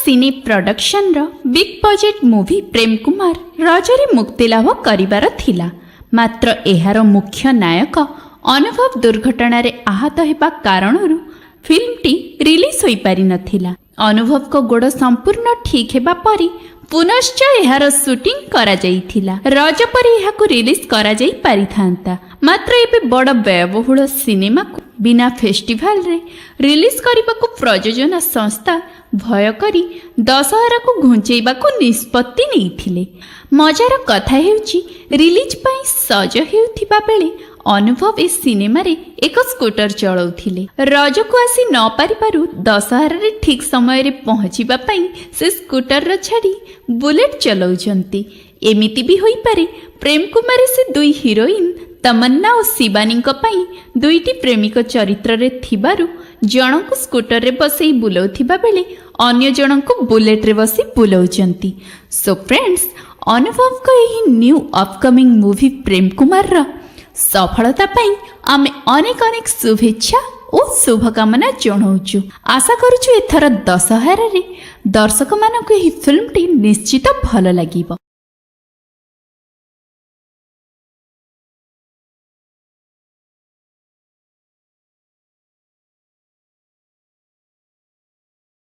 ସିନେ ପ୍ରଡକ୍ସନର big budget movie ପ୍ରେମ କୁମାର ରଜରେ ମୁକ୍ତିଲାଭ କରିବାର ଥିଲା। ମାତ୍ର ଏହାର ମୁଖ୍ୟ ନାୟକ ଅନୁଭବ ଦୁର୍ଘଟଣାରେ ଆହତ ହେବା କାରଣରୁ ଫିଲ୍ମଟି ରିଲିଜ୍ ହୋଇପାରିନଥିଲା। ଅନୁଭବଙ୍କ ଗୋଡ଼ ସମ୍ପୂର୍ଣ୍ଣ ଠିକ୍ ହେବା ପରେ ପୁନଶ୍ଚ ଏହାର ସୁଟିଂ କରାଯାଇଥିଲା। ରଜ ପରେ ଏହାକୁ ରିଲିଜ୍ କରାଯାଇ ପାରିଥାନ୍ତା। ମାତ୍ର ଏବେ ବଡ଼ ବ୍ୟୟବହୁଳ ସିନେମାକୁ ବିନା ଫେଷ୍ଟିଭାଲରେ ରିଲିଜ୍ କରିବାକୁ ପ୍ରଯୋଜନା ସଂସ୍ଥା ଭୟ କରି ଦଶହରାକୁ ଘୁଞ୍ଚେଇବାକୁ ନିଷ୍ପତ୍ତି ନେଇଥିଲେ। ମଜାର କଥା ହେଉଛି, ରିଲିଜ୍ ପାଇଁ ସଜ ହେଉଥିବା ବେଳେ ଅନୁଭବ ଏ ସିନେମାରେ ଏକ ସ୍କୁଟର ଚଳାଉଥିଲେ। ରଜକୁ ଆସି ନ ପାରିବାରୁ ଦଶହରାରେ ଠିକ୍ ସମୟରେ ପହଞ୍ଚିବା ପାଇଁ ସେ ସ୍କୁଟରର ଛାଡ଼ି ବୁଲେଟ୍ ଚଲାଉଛନ୍ତି। ଏମିତି ବି ହୋଇପାରେ, ପ୍ରେମ କୁମାରରେ ସେ ଦୁଇ ହିରୋଇନ୍ ତମନ୍ନା ଓ ଶିବାନୀଙ୍କ ପାଇଁ ଦୁଇଟି ପ୍ରେମିକ ଚରିତ୍ରରେ ଥିବାରୁ ଜଣଙ୍କୁ ସ୍କୁଟରରେ ବସେଇ ବୁଲାଉଥିବା ବେଳେ ଅନ୍ୟ ଜଣଙ୍କୁ ବୁଲେଟ୍ରେ ବସି ବୁଲାଉଛନ୍ତି। ସୋ ଫ୍ରେଣ୍ଡସ୍, ଅନୁଭବଙ୍କ ଏହି ନ୍ୟୁ ଅପକମିଂ ମୁଭି ପ୍ରେମ କୁମାରର ସଫଳତା ପାଇଁ ଆମେ ଅନେକ ଅନେକ ଶୁଭେଚ୍ଛା ଓ ଶୁଭକାମନା ଜଣାଉଛୁ। ଆଶା କରୁଛୁ, ଏଥର ଦଶହରାରେ ଦର୍ଶକମାନଙ୍କୁ ଏହି ଫିଲ୍ମଟି ନିଶ୍ଚିତ ଭଲ ଲାଗିବ।